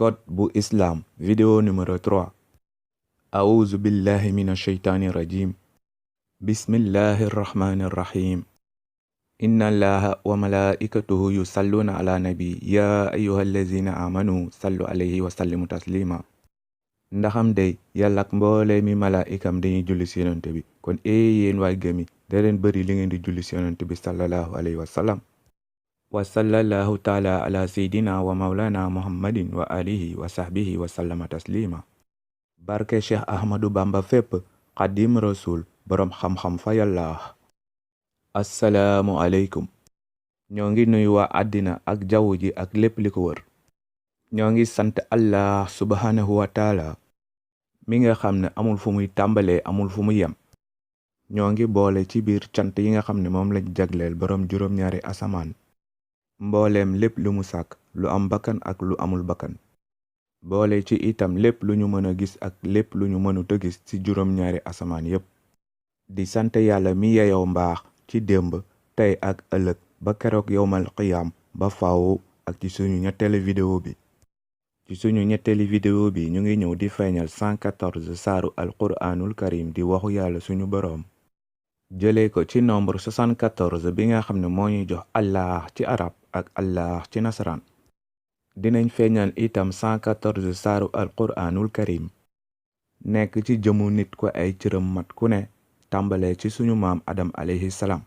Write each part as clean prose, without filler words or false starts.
Code bu Islam, vidéo numéro 3. A'udhu billahi minash shaitani rajim. Bismillahir rahmanir rahim. Inna allaha wa malaikatuhu yusalluna ala nabi ya ayyuhallazina amanu sallu alayhi wa sallimu taslima. Ndaxam day yàlla ak mboole mi malaikam dañuy julli ci yonent bi, kon yéen waay gëmi da leen bëri li ngeen di julli ci yonent bi sallallahu alayhi wa sallam. wa sallallahu taala ala seydina wa maulana muhammadin wa alihi wa sahbihi wa sallama taslima. Barke Cheikh Ahmadou Bamba fépp, xadim rasul, boroom xam-xam fa yàlla. Assalaamu aleykum. ñoo ngi nuyu waa àddina ak jaww ji ak lépp li ko wër. ñoo ngi sant Allah subhanahu wa taala mi nga xam ne amul fu muy tàmbalee amul fu mu yem. ñoo ngi boole ci biir cant yi nga xam ne moom lañ jagleel boroom juróom-ñaari asamaan, mbooleem lépp lu mu sàkk, lu am bakkan ak lu amul bakkan. boole ci itam lépp lu ñu mën a gis ak lépp lu ñu mënut a gis ci juróom-ñaari asamaan yépp. di sant yàlla mi yeyow mbaax ci démb, tey ak ëllëg ba keroog yowmal qiyaam ba faaw. ak ci suñu ñetteelu vidéo bi. ci suñu ñetteelu vidéo bi ñu ngi ñëw di feeñal 114 saaru alquraanul karim di waxu yàlla suñu boroom. jëlee ko ci nombre 74 bi nga xam ne moo ñuy jox allah ci arab ak allah ci nasaraan. dinañ feeñal itam 114 saaru alquraanul karim nekk ci jëmu nit ko ay cëram mat ku ne, tàmbalee ci suñu maam adam alayhi salaam.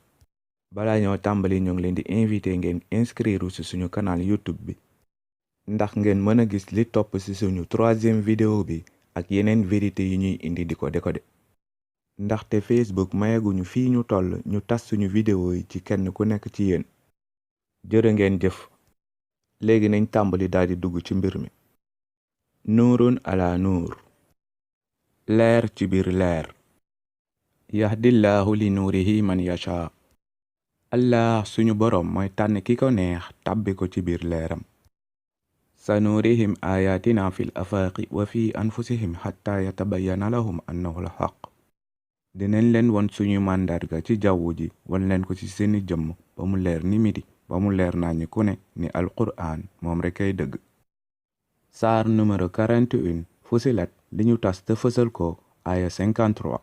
balaa ñoo tàmbali ñoo ngi leen di invité ngeen inscrire ci suñu canal YouTube bi, ndax ngeen mën a gis li topp ci suñu 3e vidéo bi ak yeneen vérité yi ñuy indi di ko décoder. ndaxte Facebook mayaguñu fii ñu toll ñu tas suñu vidéo yi ci kenn ku nekk ci yéen. jërë ngeen jëf. léegi nañ tàmbali daal di dugg ci mbir mi. nuurun ala nuur. leer ci biir leer. yahdillahu li nuurihi man yasha. allah suñu boroom mooy tànn ki ko neex tàbbi ko ci biir leeram. sa nuurihim ayatina fil afaaqi wa fi anfusihim xatta yatabayyana lahum annahu al xaq. dinañ leen won suñu màndarga ci jawwu ji, won leen ko ci seeni jëmm ba mu leer ni midi, ba mu leer naa ñi ku ne ni alquraan moom rekk ay dëgg. saar numéro 41 Fusilat li ñu tas te fësal ko aya 53.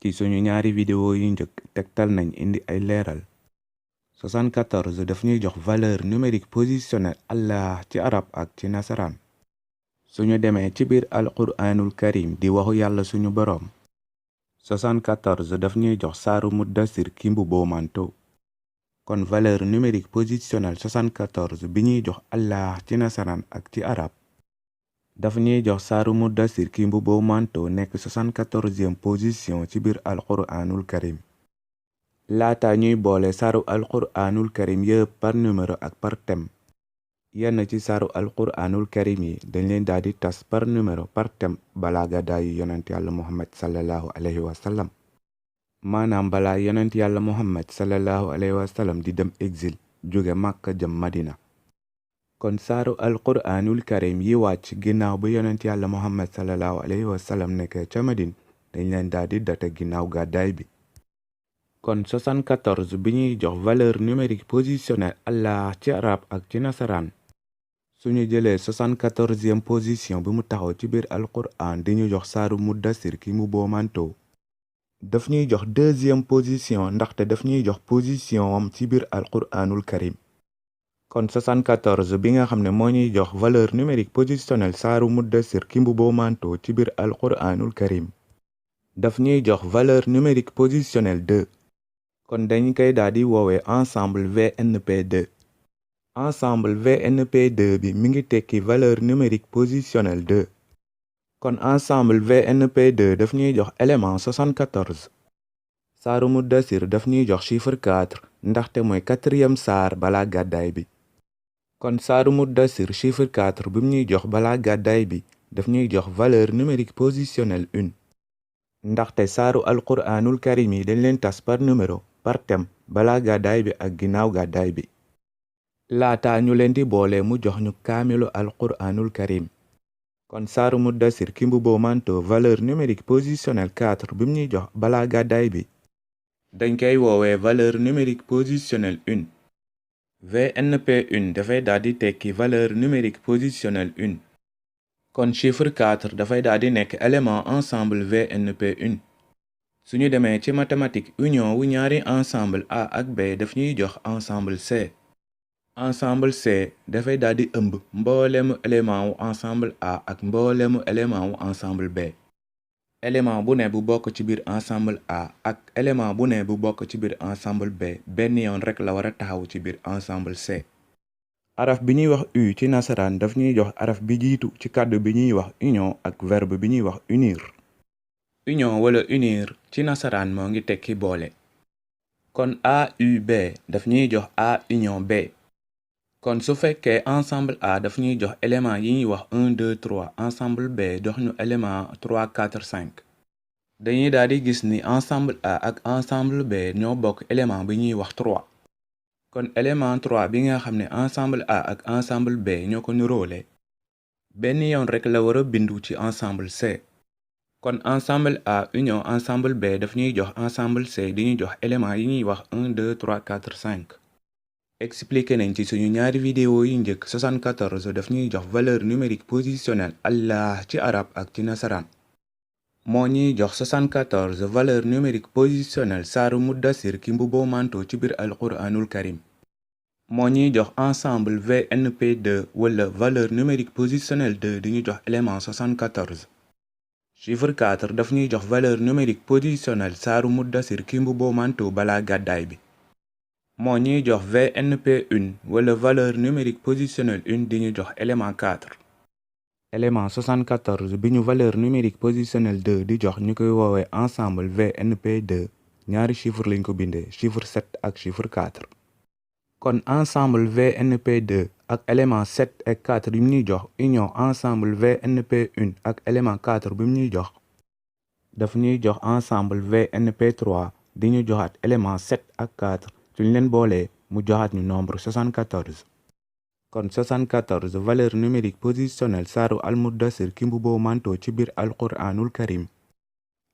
ci suñu ñaari vidéo yu njëkk tegtal nañ indi ay leeral. 74 daf ñuy jox valeur numérique positionnelle allah ci arab ak ci nasaraan. suñu demee ci biir alquraanul karim di waxu yàlla suñu boroom. 74 daf ñuy jox saaru muddasir ki mbubboo manto. kon valeur numérique positionnelle 74 bi ñuy jox allah ci nasaraan ak ci arab daf ñuy jox saaru muddasir ki mbubboo manto nekk 74e position ci biir alquraanul karim. laata ñuy boole saaru alquraanul karim yëpp par numéro ak par thème, yenn ci saaru alquraanul karim yi dañ leen daal di tas par numéro par thème balaa gàddaayu yonent yàlla muhammad sallallahu alayhi wa sallam. maanaam balaa yonent yàlla muhammad sallallahu alayhi wa sallam di dem exil jóge màkka jëm madina. kon saaru alquraanul karim yi wàcc ginnaaw ba yonent yàlla muhammad sallallahu alayhi wa sallam nekkee ca madine dañ leen daal di date ginnaaw gàddaay bi. kon 74 bi ñuy jox valeur numérique positionnelle allah ci arab ak ci nasaraan. suñu jëlee 74e position bi mu taxaw ci biir alquraan di ñu jox saaru muddasir ki mu boomanto. daf ñuy jox 2e position ndaxte daf ñuy jox position am ci biir alquraanul karim. kon 74 bi nga xam ne moo ñuy jox valeur numérique positionnelle saaru muddasir ki mu boomanto ci biir alquraanul karim. daf ñuy jox valeur numérique positionnelle 2. kon dañ koy daal di woowee ensemble VNP2. ensemble VNP2 bi mi ngi tekki valeur numérique positionnelle 2. kon ensemble VNP2 daf ñuy jox élément 74. saaru muddasir daf ñuy jox chiffre 4 ndaxte mooy 4e saar balaa gàddaay bi. kon saaru muddasir chiffre 4 bi mu ñuy jox balaa gàddaay bi daf ñuy jox valeur numérique positionnelle 1. ndaxte saaru alquraanul karim yi dañ leen tas par numéro par thème balaa gàddaay bi ak ginnaaw gàddaay bi. laata ñu leen di boole mu jox ñu kaamilu alquraanul karim. kon saaru muddasir ki mbubboo manto valeur numérique positionnelle 4 bi mu ñuy jox balaa gàddaay bi dañ koy woowee valeur numérique positionnelle 1. VNP1 dafay daal di tekki valeur numérique positionnelle 1 kon chiffre 4 dafay daal di nekk élément ensemble VNP1 suñu demee ci mathématique union wu ñaari ensemble A ak B daf ñuy jox ensemble C. ensemble C dafay daal di ëmb mbooleemu élément wu ensemble A ak mbooleemu élément wu ensemble B. élément bu ne bu bokk ci biir ensemble A ak élément bu ne bu bokk ci biir ensemble B benn yoon rek la war a taxaw ci biir ensemble C. araf bi ñuy wax U ci nasaraan daf ñuy jox araf bi jiitu ci kàddu bi ñuy wax union ak verbe bi ñuy wax unir. union wala unir ci nasaraan moo ngi tekki boole. kon AUB daf ñuy jox A union B. kon su fekkee ensemble A daf ñuy jox élément yi ñuy wax 1 2 3 ensemble B jox ñu élément 3 4 5 dañuy daal di gis ni ensemble A ak ensemble B ñoo bokk élément bi ñuy wax 3 kon élément 3 bi nga xam ne ensemble A ak ensemble B ñoo ko niroole benn yoon rek la war a bindu ci ensemble C. kon ensemble A union ensemble B daf ñuy jox ensemble C di ñuy jox élément yi ñuy wax 1 2 3 4 5 expliqué nañ ci suñu ñaari vidéo yi njëkk 74 daf ñuy jox valeur numérique positionnelle Allah ci arab ak ci nasaraan moo ñuy jox 74 valeur numérique positionnelle saaru Mudassir ki mbuboo manto ci biir alquranul karim moo ñuy jox ensemble VNP2 wala valeur numérique positionnelle 2 di ñu jox élément 74. chiffre 4 daf ñuy jox valeur numérique positionnelle saaru Mudassir ki mbuboo manto balaa gàddaay bi moo ñuy jox VNP1 wala valeur numérique positionnelle 1 di ñu jox élément 4. élément 74 bi ñu valeur numérique positionnelle 2 di jox ñu koy woowee ensemble VNP2 ñaari chiffre lañ ko bindee chiffre 7 ak chiffre 4. kon ensemble VNP2 ak élément 7 ak 4 bi mu ñuy jox union ensemble VNP1 ak élément 4 bi mu ñuy jox daf ñuy jox ensemble VNP3 di ñu joxaat élément 7 ak 4 suñ leen boolee mu joxaat ñu nombre 74. kon 74 valeur numérique positionnelle saaru almudassir ki mbuboo manto ci biir alquranul karim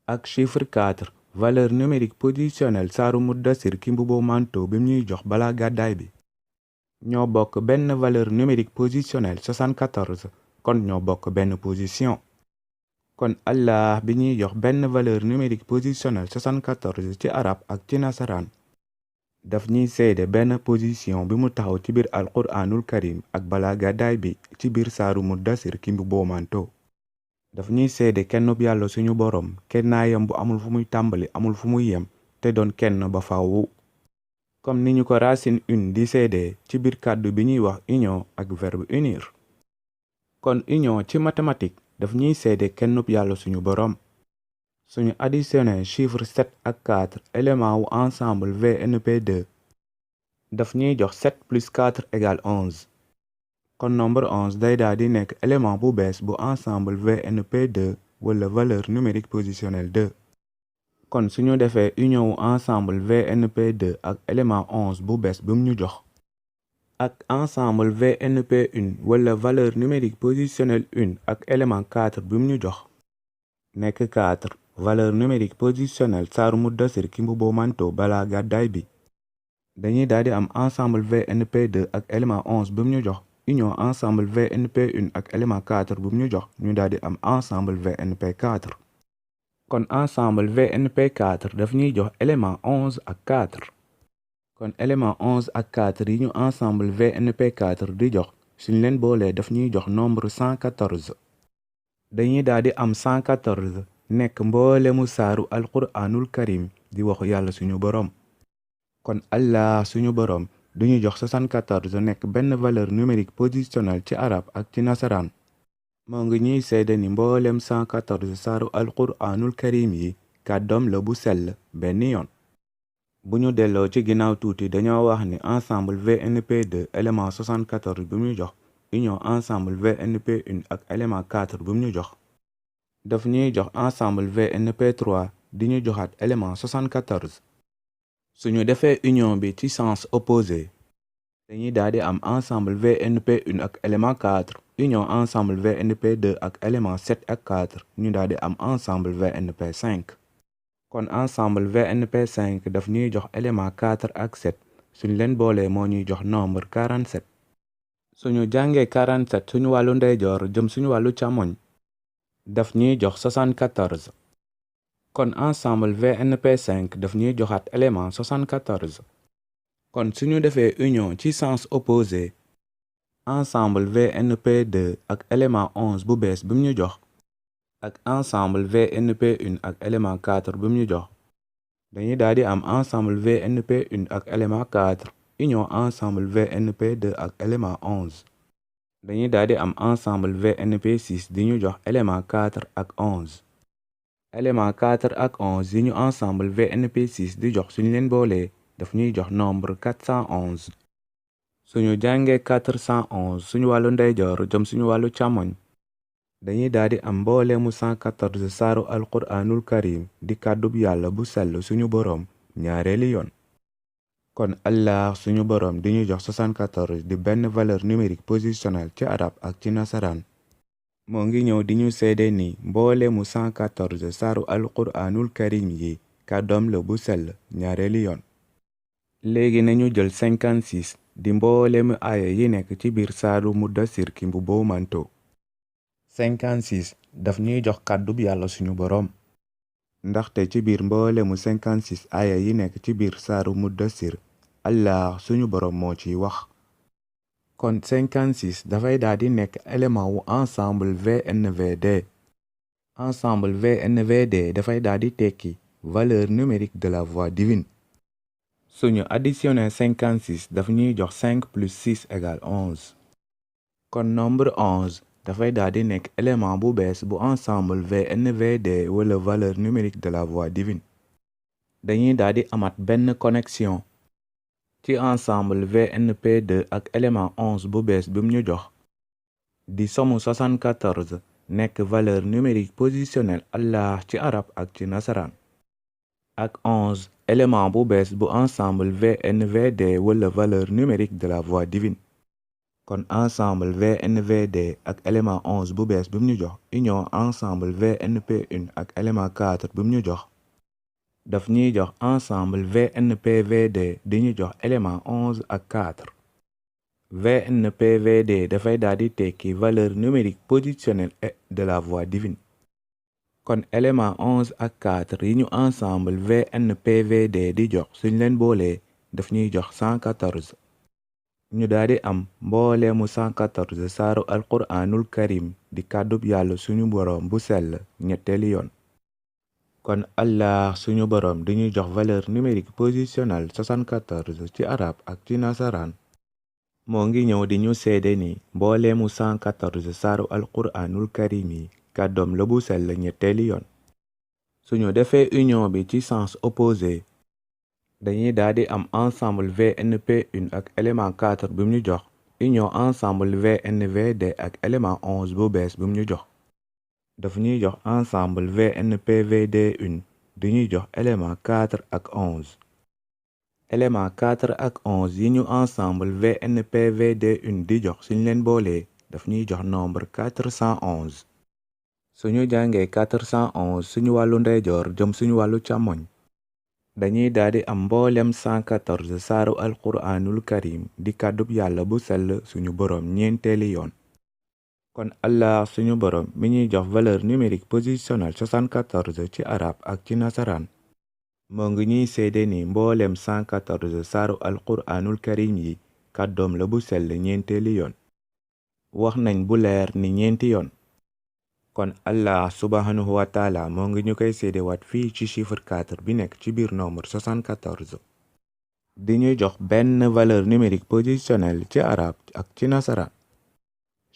ak chiffre 4 valeur numérique positionnelle saaru mudassir ki mbuboo manto bi mu ñuy jox balaa gàddaay bi ñoo bokk benn valeur numérique positionnelle 74 kon ñoo bokk benn position. kon Allah bi ñuy jox benn valeur numérique positionnelle 74 ci arab ak ci nasaraan daf ñuy seede benn position bi mu taxaw ci biir alquranul karim ak balaa gàddaay bi ci biir saaru Mudassir ki mbuboo manto daf ñuy seede kennub yàlla suñu boroom kennaayam bu amul fu muy tàmbali amul fu muy yem te doon kenn ba faawu comme ni ñu ko racine une di seede ci biir kàddu bi ñuy wax union ak verbe unir. kon union ci mathématique daf ñuy seede kennub yàlla suñu boroom suñu additionné chiffre 7 ak 4 élément wu ensemble VNP2 daf ñuy jox 7 plus 4 égale 11 kon nombre 11 day daal di nekk élément bu bees bu ensemble VNP2 wala valeur numérique positionnelle 2. kon suñu defee union wu ensemble VNP2 ak élément 11 bu bees bi mu ñu jox ak ensemble VNP1 wala valeur numérique positionnelle 1 ak élément 4 bi mu ñu jox nekk 4 valeur numérique positionnelle saaru Mudassir ki mbuboo manto balaa gàddaay bi dañuy daal di am ensemble VNP2 ak élément 11 bi mu ñu jox union ensemble VNP1 ak élément 4 bi mu ñu jox ñu daal di am ensemble VNP4. kon ensemble VNP4 daf ñuy jox élément 11 ak 4 kon élément 11 ak 4 yi ñu ensemble VNP4 di jox suñ leen boolee daf ñuy jox nombre 114 dañuy daal di am 114 nekk mboolemu saaru alquranul karim di waxu yàlla suñu boroom. kon Allah suñu boroom duñu jox 74 nekk benn valeur numérique positionnelle ci arab ak ci nasaraan moo ngi ñuy seede ni mboolem 114 saaru alquranul karim yi kàddoom la bu sell benn yoon. bu ñu delloo ci ginnaaw tuuti dañoo wax ni ensemble VNP2 élément 74 bi mu ñu jox union ensemble VNP1 ak élément 4 bi mu ñu jox daf ñuy jox ensemble VNP3 di ñu joxaat élément 74. suñu defee union bi ci sens opposé dañuy daal di am ensemble VNP1 ak élément 4 union ensemble VNP2 ak élément 7 ak 4 ñu daal di am ensemble VNP5. kon ensemble VNP5 daf ñuy jox élément 4 ak 7 suñ leen boolee moo ñuy jox nombre 47. suñu jàngee 47 suñu wàllu ndeyjoor jëm suñu wàllu càmmoñ daf ñuy jox 74. kon ensemble VNP5 daf ñuy joxaat élément 74. kon suñu defee union ci sens opposé ensemble VNP2 ak élément 11 bu bees bi mu ñu jox ak ensemble VNP1 ak élément 4 bi mu ñu jox dañuy daal di am ensemble VNP1 ak élément 4 union ensemble VNP2 ak élément 11. dañuy daal di am ensemble VNP6 di ñu jox élément 4 ak 11. élément 4 ak 11 yi ñu ensemble VNP6 di jox suñu leen boolee daf ñuy jox nombre 411. suñu jàngee 411 suñu wàllu ndeyjoor jëm suñu wàllu càmmoñ dañuy daal di am mbooleemu 114 saaru alquraanul karim di kàddub yàlla bu sell suñu boroom ñaareeli yoon. kon allah suñu boroom di ñu jox 74 di benn valeur numérique positionnelle ci arab ak ci nasaraan. moo ngi ñëw di ñu seede ni mbooleemu 114 saaru alquraanul karim yi kàddoom la bu sell ñaareeli yoon. léegi nañu jël 56 di mbooleemu aaya yi nekk ci biir saaru muddasir ki mbubboo manto. 56 daf ñuy jox kàddub yàlla suñu boroom. ndaxte ci biir mbooleemu 56 aaya yi nekk ci biir saaru muddasir allah suñu boroom moo ciy wax. kon 56 dafay daal di nekk élément wu ensemble VNVD. ensemble VNVD dafay daal di tekki valeur numérique de la voix divine. suñu additionné 56 daf ñuy jox 5 plus 6 égale 11. kon nombre 11 dafay daal di nekk élément bu bees bu ensemble VNVD wala valeur numérique de la voix divine. dañuy daal di amat benn connexion ci ensemble VNP2 ak élément 11 bu bees bi mu ñu jox di somu 74 nekk valeur numérique positionnelle allah ci arab ak ci nasaraan. ak 11 élément bu bees bu ensemble VNVD wala valeur numérique de la voix divine. kon ensemble VNVD ak élément 11 bu bees bi mu ñu jox union ensemble VNP1 ak élément 4 bi mu ñu jox daf ñuy jox ensemble VNPVD di ñu jox élément 11 ak 4. VNPVD dafay daal di tekki valeur numérique positionnelle de la voix divine. kon élément 11 ak 4 yi ñu ensemble VNPVD di jox suñ leen boolee daf ñuy jox 114. ñu daal di am mbooleemu 114 saaru alquraanul karim di kàddub yàlla suñu boroom bu sell ñetteeli yoon. kon allah suñu boroom dañuy jox valeur numérique positionnelle 74 ci arab ak ci nasaraan. moo ngi ñëw di ñu seede ni mbooleemu 114 saaru alquraanul karim yi kàddoom la bu sell ñetteeli yoon. suñu defee union bi ci sens opposé dañuy daal di am ensemble VNP1 ak élément 4 bi mu ñu jox union ensemble VNVD ak élément 11 bu bees bi mu ñu jox daf ñuy jox ensemble VNPVD1 di ñuy jox élément 4 ak 11. élément 4 ak 11 yi ñu ensemble VNPVD1 di jox suñ leen boolee daf ñuy jox nombre 411. suñu jàngee 411 suñu wàllu ndeyjoor jëm suñu wàllu càmmoñ dañuy daal di am mboolem 114 saaru alquraanul karim di kàddub yàlla bu sell suñu boroom ñeenteeli yoon. kon allah suñu boroom mi ñuy jox valeur numérique positionnelle 74 ci arab ak ci nasaraan. moo ngi ñuy seede ni mboolem 114 saaru alquraanul karim yi kàddoom la bu sell ñeenteeli yoon. wax nañ bu leer ni ñeenti yoon. kon allah subhanahu wa taala moo ngi ñu koy séedewaat fii ci chiffre 4 bi nekk ci biir nombre 74 di ñuy jox benn valeur numérique positionnelle ci arab ak ci nasaraan.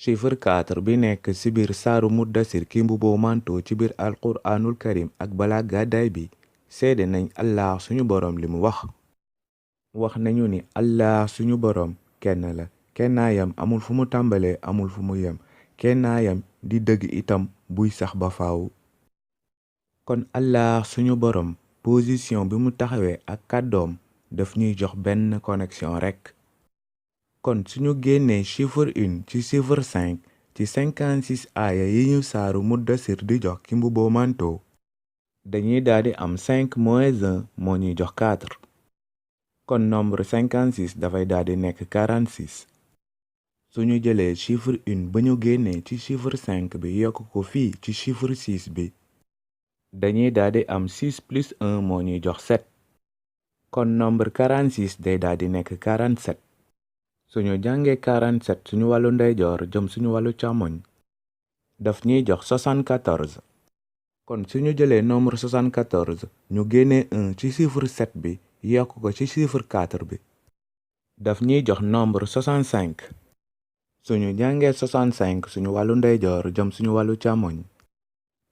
chiffre 4 bi nekk ci biir saaru muddasir ki mbubboo manto ci biir alquraanul karim ak balaa gàddaay bi seede nañ allah suñu boroom li mu wax nañu ni allah suñu boroom kenn la kennaayam amul fu mu tàmbalee amul fu mu yem kennaayam di dëgg itam buy sax ba faaw. kon allah suñu boroom position bi mu taxawee ak kàddoom daf ñuy jox benn connexion rekk. kon suñu génnee chiffre 1 ci chiffre 5 ci 56 aaya yi ñu saaru muddasir di jox ki mbubboo manto dañuy daal di am 5 moins 1 moo ñuy jox 4. kon nombre 56 dafay daldi nekk 46 suñu jëlee chiffre 1 ba ñu génnee ci chiffre 5 bi yokk ko fii ci chiffre 6 bi dañuy daldi am 6 plus 1 moo ñuy jox 7 kon nombre 46 day daldi nekk 47 suñu jàngee 47 suñu wàllu ndeyjoor jëm suñu wàllu càmmoñ daf ñuy jox 74 kon suñu jëlee nombre 74 ñu génnee 1 ci chiffre 7 bi yokk ko ci chiffre 4 bi daf ñuy jox nombre 65 suñu jàngee 65 suñu wàllu ndeyjoor jëm suñu wàllu càmmoñ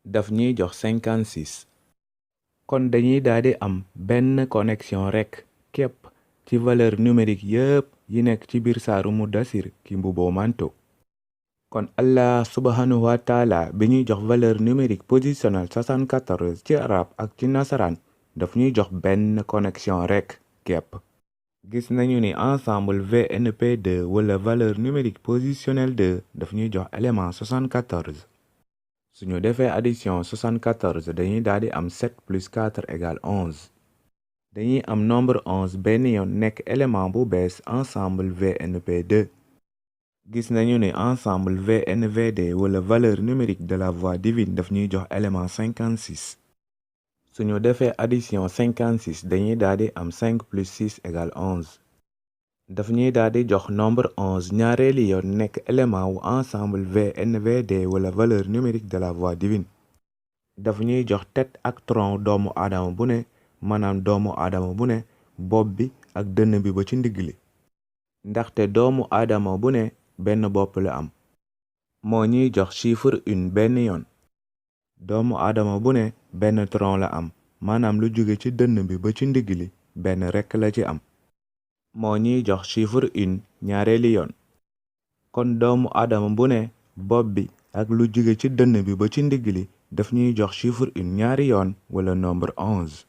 daf ñuy jox 56 kon dañuy daldi am benn connexion rekk képp ci valeur numérique yépp yi nekk ci biir saaru Mudassir ki mbuboo manto kon Allah subhanahu wa taala bi ñuy jox valeur numérique positionnelle 74 ci arab ak ci nasaraan daf ñuy jox benn connexion rekk képp gis nañu ni ensemble VNP2 wala valeur numérique positionnelle 2 daf ñuy jox élément 74 suñu defee addition 74 dañuy daldi am 7 plus 4 égale 11 dañuy am nombre 11 benn yoon nekk élément bu bees ensemble VNP2 gis nañu ni ensemble VNVD wala valeur numérique de la voix divine daf ñuy jox élément 56 suñu defee addition 56 dañuy daldi am 5 plus 6 égale 11 daf ñuy daldi jox nombre 11 ñaareeli yoon nekk élément wu ensemble VNVD wala valeur numérique de la voix divine daf ñuy jox tête ak tronc doomu aadama bu ne maanaam doomu aadama bu ne bopp bi ak dënn bi ba ci ndigg li ndaxte doomu aadama bu ne benn bopp la am moo ñuy jox chiffre 1 benn yoon doomu aadama bu ne benn tronc la am maanaam lu jóge ci dënn bi ba ci ndigg li benn rekk la ci am moo ñuy jox chiffre 1 ñaareeli yoon kon doomu aadama bu ne bopp bi ak lu jóge ci dënn bi ba ci ndigg li daf ñuy jox chiffre 1 ñaari yoon wala nombre 11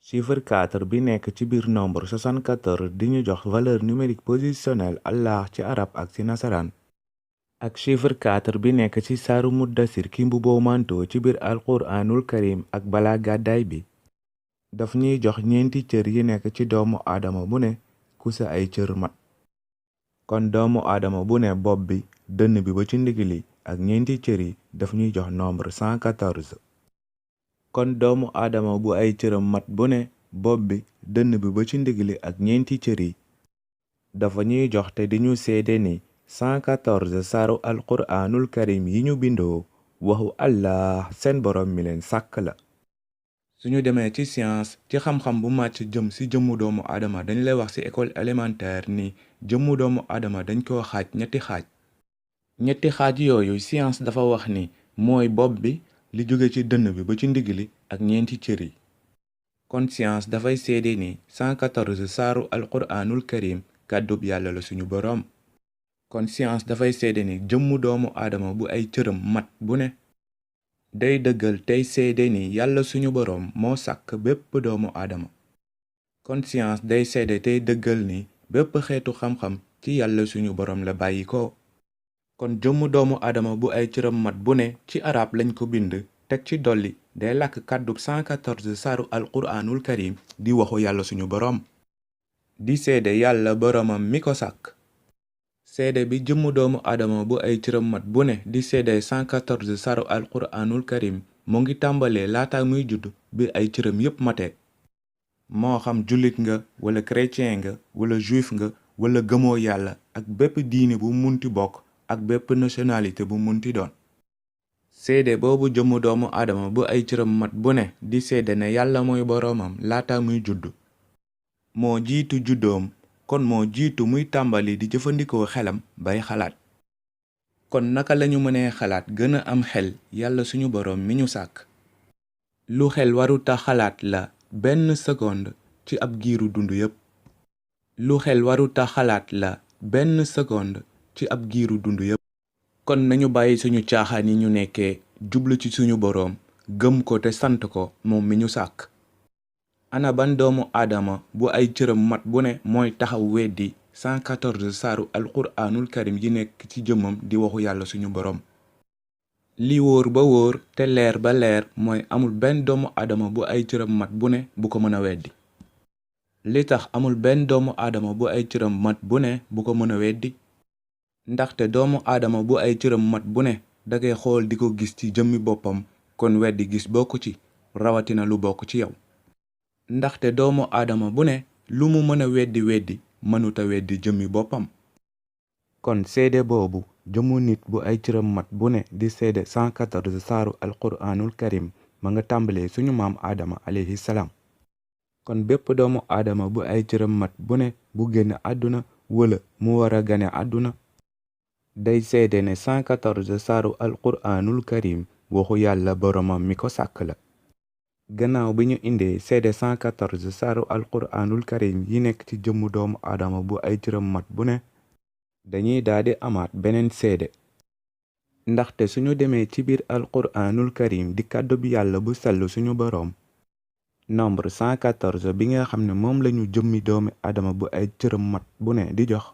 chiffre 4 bi nekk ci biir nombre 74 di ñu jox valeur numérique positionnelle Allah ci arab ak ci nasaraan ak chiffre 4 bi nekk ci saaru Mudassir ki mbuboo manto ci biir alquraanul karim ak balaa gàddaay bi daf ñuy jox ñeenti cër yi nekk ci doomu aadama bu ne ku sa ay cër mat kon doomu aadama bu ne bopp bi dënn bi ba ci ndigg li ak ñeenti cër yi daf ñuy jox nombre 114 kon doomu aadama bu ay cëram mat bu ne bopp bi dënn bi ba ci ndigg li ak ñeenti cër yi dafa ñuy jox te di ñu seede ni 114 saaru alquraanul karim yi ñu bindoo waxu Allah seen borom mi leen sàkk la suñu demee ci science ci xam-xam bu màcc jëm ci jëmmu doomu aadama dañ lay wax ci école élémentaire ni jëmmu doomu aadama dañ koo xaaj ñetti xaaj yooyu science dafa wax ni mooy bopp bi li jóge ci dënn bi ba ci ndigg li ak ñeenti cër yi kon science dafay seede ni 114 saaru alquraanul karim kàddub yàlla la suñu boroom kon science dafay seede ni jëmmu doomu aadama bu ay cëram mat bu ne day dëggal tey seede ni yàlla suñu boroom moo sàkk bépp doomu aadama kon science day seede tey dëggal ni bépp xeetu xam-xam ci yàlla suñu boroom la bàyyi ko kon jëmmu doomu aadama bu ay cëram mat bu ne ci arab lañ ko bind teg ci dolli day làkk kàddug 114 saaru alquraanul karim di waxu yàlla suñu boroom di seede yàlla boroomam mi ko sàkk seede bi jëmmu doomu aadama bu ay cëram mat bu ne di seede 114 saaru alquraanul karim mu ngi tàmbalee laata muy judd bi ay cëram yépp mate moo xam jullit nga wala chrétien nga wala juif nga wala gëmoo yàlla ak bépp diine bu munti bokk ak bépp nationalité bu munti doon seede boobu jëmmu doomu aadama bu ay cëram mat bu ne di seede ne yàlla mooy boroomam laata muy judd moo jiitu juddoom kon moo jiitu muy tàmbali di jëfandikoo xelam bay xalaat kon naka lañu mënee xalaat gën a am xel yàlla suñu boroom mi ñu sàkk lu xel waruta xalaat la benn seconde ci ab giiru dund yépp lu xel waruta xalaat la benn seconde ci ab giiru dund yépp kon nañu bàyyi suñu caaxaan yi ñu nekkee jublu ci suñu boroom gëm ko te sant ko moom mi ñu sàkk ana ban doomu aadama bu ay cëram mat bu ne mooy taxaw weddi 114 saaru alquraanul karim yi nekk ci jëmmam di waxu yàlla suñu boroom li wóor ba wóor te leer ba leer mooy amul benn doomu aadama bu ay cëram mat bu ne bu ko mën a weddi li tax amul benn doomu aadama bu ay cëram mat bu ne bu ko mën a weddi, ndaxte doomu aadama bu ay cëram mat bu ne dangay xool di ko gis ci jëmmi boppam, kon weddi gis bokk ci, rawatina lu bokk ci yow. ndaxte doomu aadama bu ne lu mu mën a weddi mënuta weddi jëmmi boppam. kon seede boobu jëmu nit bu ay cëram mat bu ne di seede 114 saaru alquraanul karim ma nga tàmbalee suñu maam aadama alayhi salaam. kon bépp doomu aadama bu ay cëram mat bu ne bu génn àdduna wala mu war a gane àdduna day seede ne 114 saaru alquraanul karim waxu yàlla boromam mi ko sàkk la. gannaaw bi ñu indee seede 114 saaru alquraanul karim yi nekk ci jëmmu doomu aadama bu ay cëram mat bu ne dañuy daldi amaat beneen seede, ndaxte suñu demee ci biir alquraanul karim di kàddu bi yàlla bu sell suñu boroom, nombre 114 bi nga xam ne moom lañu jëmmi doomu aadama bu ay cëram mat bu ne di jox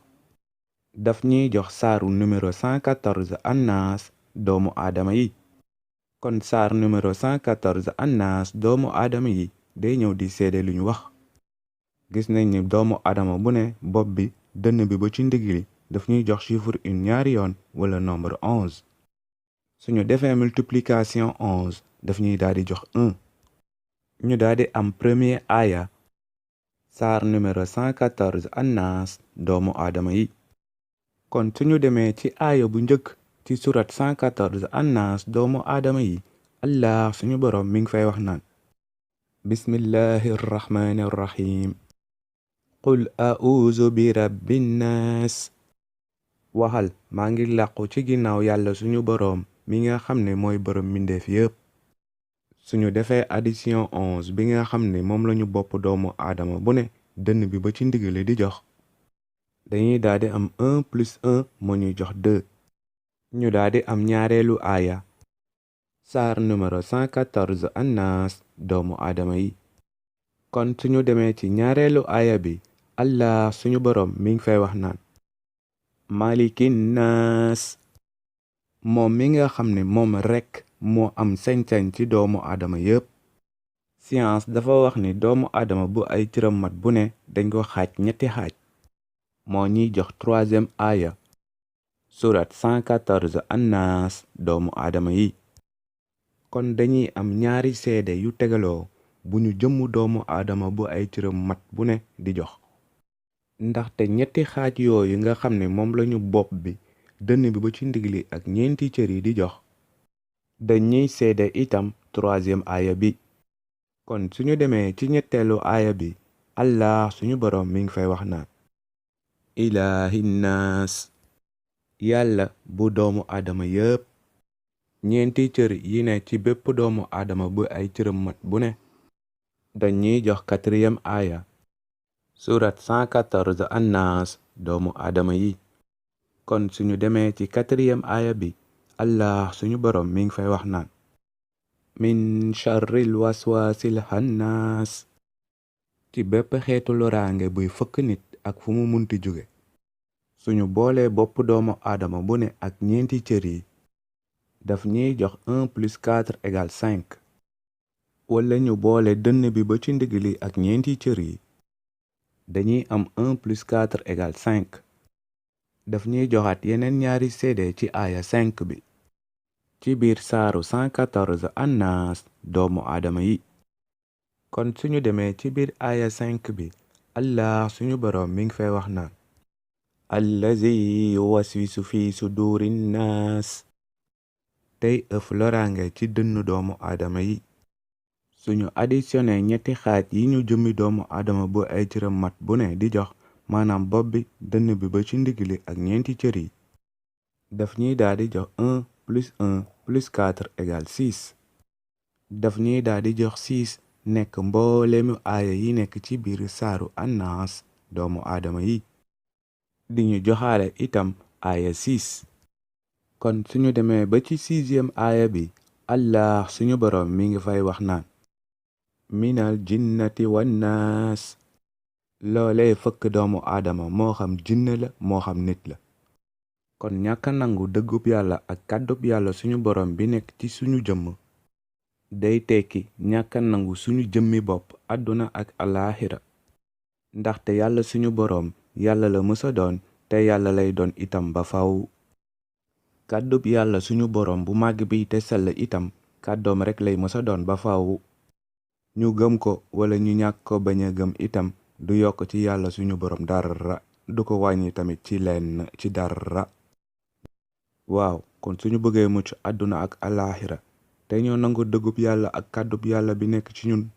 daf ñuy jox saaru numéro 114 annaas doomu aadama yi. kon saar numéro 114 annaas doomu aadama yi day ñëw di seede lu ñu wax. gis nañ ni doomu aadama bu ne bopp bi dënn bi ba ci ndigg li daf ñuy jox chiffre une ñaari yoon wala nombre 11. suñu defee multiplication 11 daf ñuy daal di jox 1. ñu daal di am premier aaya saar numéro 114 annaas doomu aadama yi. kon suñu demee ci aaya bu njëkk ci surat 114 annaas doomu aadama yi, allah suñu boroom mi ngi fay wax naan bismillahi rrahmani rrahim qul a'uuzu bi rabbinnaas. waxal maa ngi làqu ci ginnaaw yàlla suñu boroom mi nga xam ne mooy boroom mbindeef yépp. suñu defee addition 11 bi nga xam ne moom lañu bopp doomu aadama bu ne dënn bi ba ci ndigale di jox, dañuy daldi am 1 plus 1 moo ñuy jox 2. ñu daldi am ñaareelu aaya saar numéro 114 annaas doomu aadama yi. kon suñu demee ci ñaareelu aaya bi, allah suñu boroom mi ngi fay wax naan malikin naas. moom mi nga xam ne moom rekk moo am sañ-sañ ci doomu aadama yépp. science dafa wax ni doomu aadama bu ay cëram mat bu ne dañ ko xaaj ñetti xaaj, moo ñuy jox 3e aaya surat 114 annaas doomu aadama yi. kon dañuy am ñaari seede yu tegaloo bu ñu jëmmu doomu aadama bu ay cëram mat bu ne di jox, ndaxte ñetti xaaj yooyu nga xam ne moom lañu bopp bi dënn bi ba ci ndigli ak ñeenti cër yi di jox dañuy seede itam 3e aaya bi. kon suñu demee ci ñetteelu aaya bi, allah suñu boroom mi ngi fay wax naan ilaahinnaas. yàlla bu doomu aadama yépp. ñeenti cër yi ne ci bépp doomu aadama bu ay cëram mat bu ne dañuy jox 4e aaya surat 114 annaas doomu aadama yi. kon suñu demee ci 4e aaya bi, allah suñu boroom mi ngi fay wax naan min charril waswasil hannaas. ci bépp xeetu loraange buy fëkk nit ak fu mu munti jóge. suñu boolee bopp doomu aadama bu ne ak ñeenti cër yi daf ñuy jox 1 plus 4 égale 5. wala ñu boole dënn bi ba ci ndigg li ak ñeenti cër yi dañuy am 1 plus 4 égale 5. daf ñuy joxaat yeneen ñaari seede ci aaya 5 bi ci biir saaru 114 annaas doomu aadama yi. kon suñu demee ci biir aaya 5 bi, allah suñu boroom mi ngi fay wax naan allazi yuwaswisu fi suduri naas. tey ëf loraange ci dënn doomu aadama yi. suñu additionné ñetti xaaj yi ñu jëmmi doomu aadama bu ay cëram mat bu ne di jox, maanaam bopp bi dënn bi ba ci ndigg li ak ñeenti cër yi daf ñuy daldi jox 1 plus 1 plus 4 égale 6. daf ñuy daldi jox 6 nekk mbooleemu aaya yi nekk ci biir saaru annaas doomu aadama yi, di ñu joxaale itam aaya 6. kon suñu demee ba ci 6e aaya bi, allah suñu boroom mi ngi fay wax naan minal jinnati wannaas. loolee fëkk doomu aadama moo xam jinne la moo xam nit la. kon ñàkk nangu dëggub yàlla ak kàddub yàlla suñu boroom bi nekk ci suñu jëmm day tekki ñàkk nangu suñu jëmmi bopp àdduna ak alaaxira. ndaxte yàlla suñu boroom yàlla la mësa doon te yàlla lay doon itam ba faw. kàddub yàlla suñu boroom bu màgg bi te sell itam kàddoom rekk lay mësa doon ba faw. ñu gëm ko wala ñu ñàkk ko bañ a gëm itam du yokk ci yàlla suñu boroom dara, du ko wàññi tamit ci lenn ci dara. waaw kon suñu bëggee mucc àdduna ak alaaxira te ñoo nangu dëggub yàlla ak kàddub yàlla bi nekk ci ñun.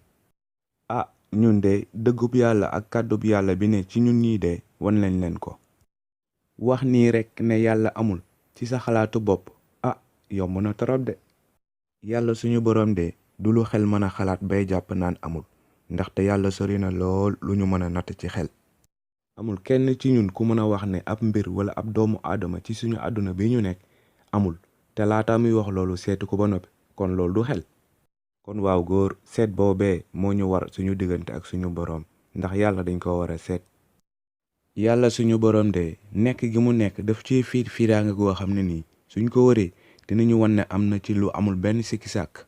ñun de dëggub yàlla ak kàddub yàlla bi ne ci ñun ñii de wan lañ leen ko. wax nii rekk ne yàlla amul ci sa xalaatu bopp yomb na torop de. yàlla suñu boroom de du lu xel mën a xalaat bay jàpp naan amul, ndaxte yàlla sori na lool lu ñu mën a natt ci xel. amul kenn ci ñun ku mën a wax ne ab mbir wala ab doomu aadama ci suñu àdduna bi ñu nekk amul te laata muy wax loolu seetu ko ba noppi, kon loolu du xel. kon waaw góor, seet boobee moo ñu war suñu diggante ak suñu boroom, ndax yàlla dañ ko war a seet. yàlla suñu boroom de nekk gi mu nekk daf ci fiiraanga goo xam ne nii suñ ko wëree dinañu wan ne am na ci lu amul benn sikki sàkk.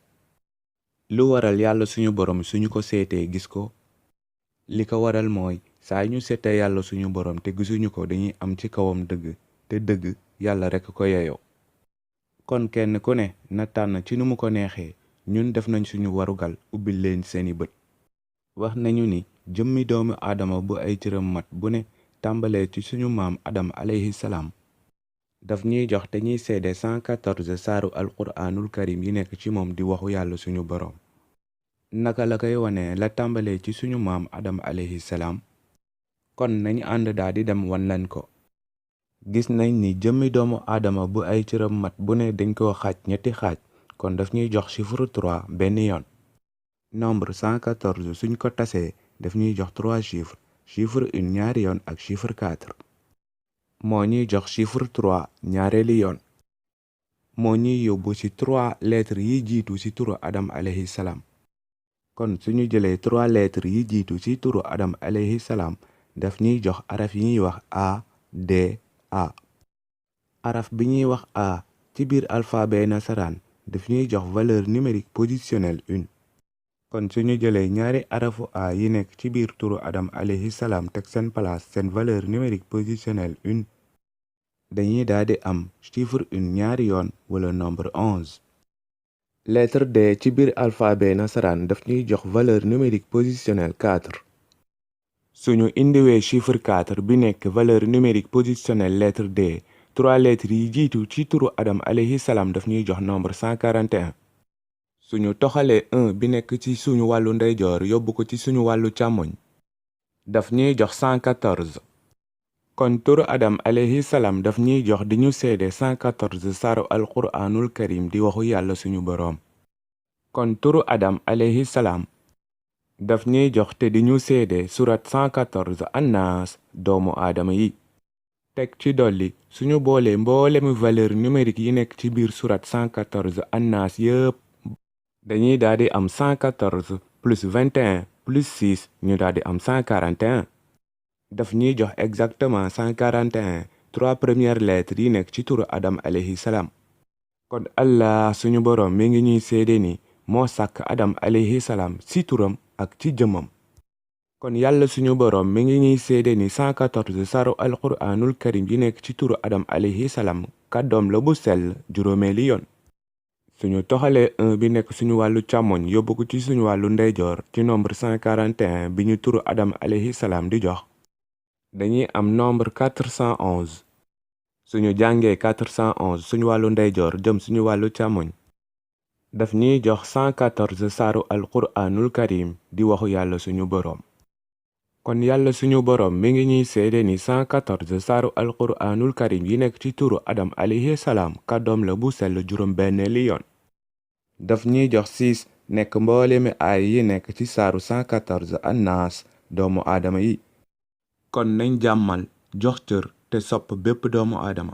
lu waral yàlla suñu boroom suñu ko seetee gis ko? li ko waral mooy saa ñu seetee yàlla suñu boroom te gisuñu ko dañuy am ci kawam dëgg, te dëgg yàlla rekk ko yeyoo. kon kenn ku ne na tànn ci nu mu ko neexee. ñun def nañ suñu warugal ubbil leen seeni bët. wax nañu ni jëmmi doomu aadama bu ay cëram mat bu ne tàmbalee ci suñu maam Adam alayhi salaam daf ñuy jox te ñuy seede 114 saaru alquraanul karim yi nekk ci moom di waxu yàlla suñu boroom. naka la koy wane la tàmbalee ci suñu maam Adam alayhi salaam? kon nañ ànd daa di dem wan leen ko. gis nañ ni jëmmi doomu aadama bu ay cëram mat bu ne dañ koo xaaj ñetti xaaj, kon daf ñuy jox chiffre 3 benn yoon. nombre 114 suñ ko tasee daf ñuy jox 3 chiffres, chiffre 1 ñaari yoon ak chiffre 4. moo ñuy jox chiffre 3 ñaareeli yoon. moo ñuy yóbbu ci 3 lettres yi jiitu ci turu Adam alayhi salaam. kon suñu jëlee 3 lettres yi jiitu ci turu Adam alayhi salaam daf ñuy jox araf yi ñuy wax A D A. araf bi ñuy wax A ci biir alphabet nasaraan daf ñuy jox valeur numérique positionnelle 1. kon suñu jëlee ñaari arafu A yi nekk ci biir turu Adam alayhi salaam teg seen place seen valeur numérique positionnelle 1, dañuy daldi am chiffre 1 ñaari yoon wala nombre 11. lettre D ci biir alphabet nasaraan daf ñuy jox valeur numérique positionnelle 4. suñu indiwee chiffre 4 bi nekk valeur numérique positionnelle lettre D, 3 lettres yi jiitu ci turu Adam alayhi salaam daf ñuy jox nombre 141. suñu toxalee 1 bi nekk ci suñu wàllu ndeyjoor yóbbu ko ci suñu wàllu càmmoñ daf ñuy jox 114. kon turu Adam alayhi salaam daf ñuy jox di ñu seede 114 saaru alquraanul karim di waxu yàlla suñu boroom. kon turu Adam alayhi salaam daf ñuy jox te di ñu seede surat 114 annaas doomu aadama yi. teg ci dolli suñu boolee mboolemi valeur numérique yi nekk ci biir surat 114 annaas yëpp dañuy daldi am 114 plus 21 plus 6 ñu daldi am 141. daf ñuy jox exactement 141 3 premières lettres yi nekk ci turu Adam alayhi salaam. kon Allah suñu boroom mi ngi ñuy seede ni moo sàkk Adam alayhi salaam ci turam ak ci jëmmam. kon yàlla suñu boroom mi ngi ñuy seede ni 114 saru alquraanul karim yi nekk ci turu Adam alayhi salaam kàddoom la bu sell juróomeeli yoon. suñu toxalee 1 bi nekk suñu wàllu càmmoñ yóbbu ko ci suñu wàllu ndeyjoor ci nombre 141 bi ñu turu Adam alayhi salaam di jox dañuy am nombre 411. suñu jàngee 411 suñu wàllu ndeyjoor jëm suñu wàllu càmmoñ daf ñuy jox 114 saaru alquraanul karim di waxu yàlla suñu boroom. kon yàlla suñu boroom mi ngi ñuy seede ni 114 saaru alquraanul karim yi nekk ci turu Adam alayhi salaam kàddoom la bu sell juróom benneeli yoon. daf ñuy jox 6 nekk mboolemi aay yi nekk ci saaru 114 annaas doomu aadama yi. kon nañ jàmmal jox cër te sopp bépp doomu aadama.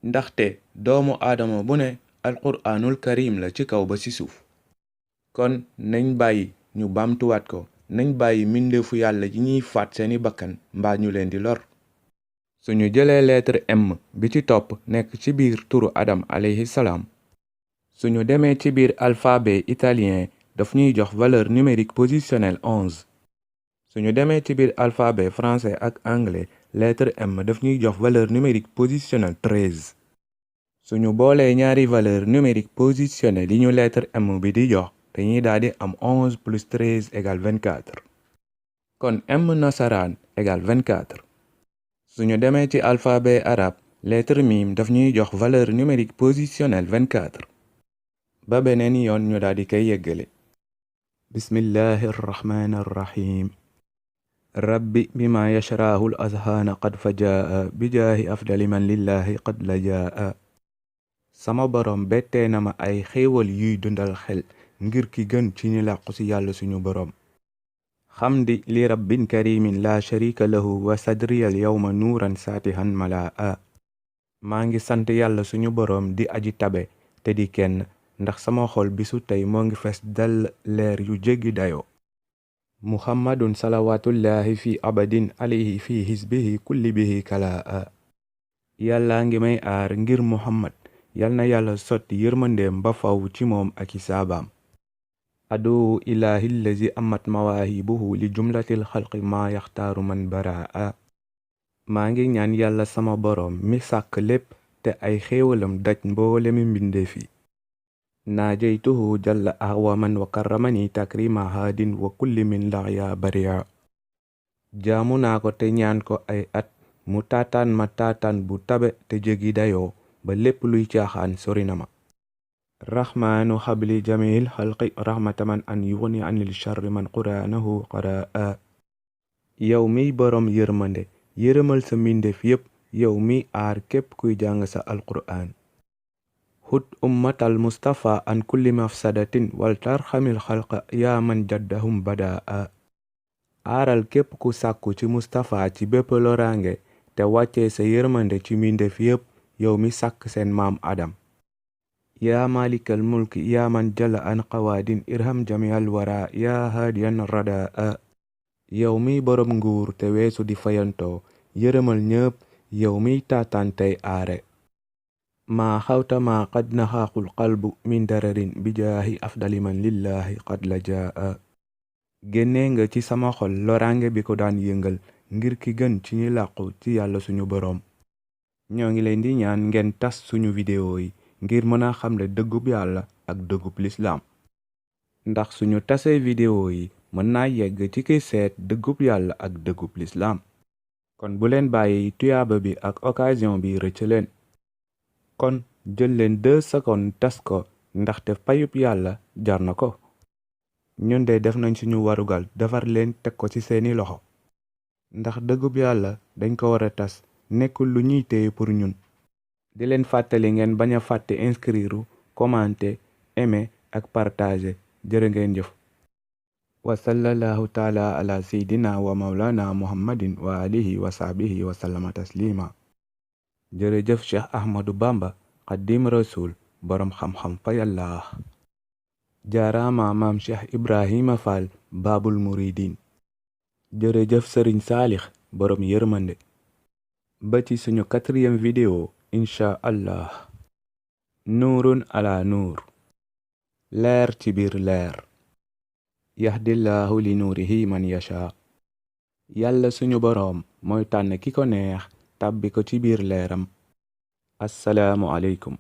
ndaxte doomu aadama bu ne alquraanul karim la ci kaw ba ci suuf. kon nañ bàyyi ñu baamtuwaat ko, nañ bàyyi mbindeefu yàlla yi ñuy faat seeni bakkan mbaa ñu leen di lor. suñu jëlee lettre M bi ci topp nekk ci biir turu Adam alayhi salaam suñu demee ci biir alphabet italien daf ñuy jox valeur numérique positionnelle 11. suñu demee ci biir alphabet français ak anglais lettre M daf ñuy jox valeur numérique positionnelle 13. suñu boolee ñaari valeur numérique positionnelle yi ñu lettre M bi di jox dañuy daldi am 11 plus 13 égale 24. kon M nasaraan égale 24. suñu demee ci alphabet arabe lettre mim daf ñuy jox valeur numérique positionnelle 24. ba beneen yoon ñu daldi koy yeggale. bismillahi arrahmani arrahim. rabbi bima yashraahu al azhaana qad fajaa bijaahi afdali man lillahi qad lajaa. sama boroom bettee na ma ay xéewal yuy dundal xel ngir ki gën ci ñi làqu ci yàlla suñu boroom. xamdi li rabbin karimin la sharika lahu wa sadriyal yawma nuuran saatihan malaa. maa ngi sant yàlla suñu boroom di aji tabe te di kenn ndax sama xol bisu tey moo ngi fees dal leer yu jéggi dayoo. muhammadun salawatullahi fi abadin alayhi fi hisbihi kulli bihi kalaa. yàlla ngi may aar ngir muhammad yal na yàlla sotti yërmandeem ba faw ci moom ak i saabaam. adu ilahi allazi amat mawaahibuhu li jumlatil xalqi maa yaxtaaru man baraa. maa ngi ñaan yàlla sama boroom mi sàkk lépp te ay xéewalam daj mboolemi mbindeef yi. naajaytuhu jalla ahwaman wa karramani takrima haadin wa kulli min laxya baria. jaamu naa ko te ñaan ko ay at mu taataan ma taataan bu tabe te jegi dayoo ba lépp luy caaxaan sori na ma. raxmaanu xabli jamil xalqi raxmataman an yugni anil charri man quraanahu qaraa. yow miy boroom yërmande yërëmal sa mbindeef yépp yow miy aar képp kuy jàng sa alquraan. hut ummatal mustafa an kulli mafsadatin wal tarxamil xalqa yaa man jaddahum badaa. aaral képp ku sàkku ci mustafa ci bépp loraange te wàccee sa yërmande ci mbindeef yépp yow mi sàkk seen maam adam. yaa malikal mulki yaa man jalla an qawaadin irham jamial wara yaa haadiyan radaa. yow miy boroom nguur te weesu di fayantoo yërëmal ñépp yow miy taataan tey aare. maa xawta maa qad naxaaqul qalbu min dararin bijaahi afdali man lillahi qad lajaa. génnee nga ci sama xol loraange bi ko daan yëngal ngir ki gën ci ñi làqu ci yàlla suñu boroom. ñoo ngi leen di ñaan ngeen tas suñu vidéo yi ngir mën a xamle dëggub yàlla ak dëggub lislaam. ndax suñu tasee vidéo yi mën naa yegg ci ki seet dëggub yàlla ak dëggub lislaam. kon bu leen bàyyi tuyaaba bi ak occasion bi rëcc leen. kon jël leen 2 secondes tas ko ndaxte payub yàlla jar na ko. ñun de def nañ suñu warugal defar leen teg ko ci seeni loxo. ndax dëggub yàlla dañ ko war a tas nekkul lu ñuy téye pour ñun. di leen fàttali ngeen bañ a fàtte inscrire commenter aimer ak partager. jërë ngeen jëf. wa sallallahu taala ala seydina wa maulana muhammadin wa alihi wa sahbihi wa sallama taslima. jërëjëf cheikh ahmadu bamba xaddim rasul boroom xam-xam fa yàlla. jaaraama maam cheikh ibrahima fall baabul muridin. jërëjëf sëriñ saalix boroom yërmande. ba ci suñu 4e vidéo incha allah. nuurun ala nuur. leer ci biir leer. yahdillahu li nuurihi man yasha. yàlla suñu boroom mooy tànn ki ko neex tàbbi ko ci biir leeram. assalaamu aleykum.